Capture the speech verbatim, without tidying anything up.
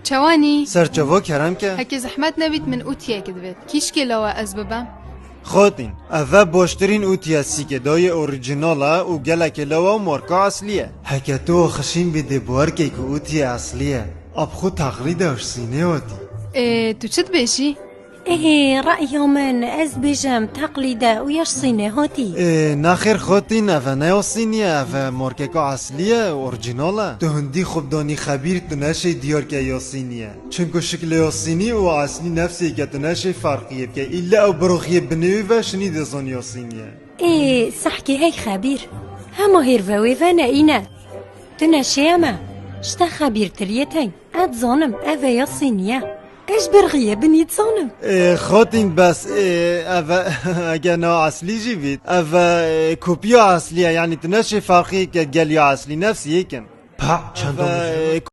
Çawanî? Serçevo kerem ke. Heke zehmet nebît, min utiyek divêt. Kîşkê lawa ez bibem? Xotîn, ev e boştirîn utiya sîkê dayê orîjînal e û gelekê lawa marka eslî ye. Heke tu xişîn bî dê bawer key ku utiya eslî ye. Ab xwe teqlîd e û ji Sînê hatî. Ê, tu çi dibêjî? Ê, re'ya min, ez bêjim, teqlîd e û ya ji Sînê hatî. Ê, nexêr xotîn, ev e ne ya Sînî ye, ev e markeka eslî ye, orîjînal e. Tu hindî xwe bidanî xebîr, tu neşê diyar ke ya Sînî ye. Çunku şiklê ya Sînî û eslî nefsê yek e, tu neşê ferqiyê bike. Îlle ew biroxiyê binê wî ve şinî dê zanî ya Sînî ye. Ê, sehkê hey xebîr. Hema hêr ve wê ve ne îne. Tu neşê em e. Ji te xebîrtir yê teng. Ez dizanim, ev e ya Sînî ye. Ez ji birxiyê binî dizanim. Ê, xotîn bes, ê, ev e, ege na eslî jî bît. Ev e, kopiya eslî ye, yanî tu neşê ferqiyê ke gel ya eslî nefsî yek in. Pa, çend Ev e,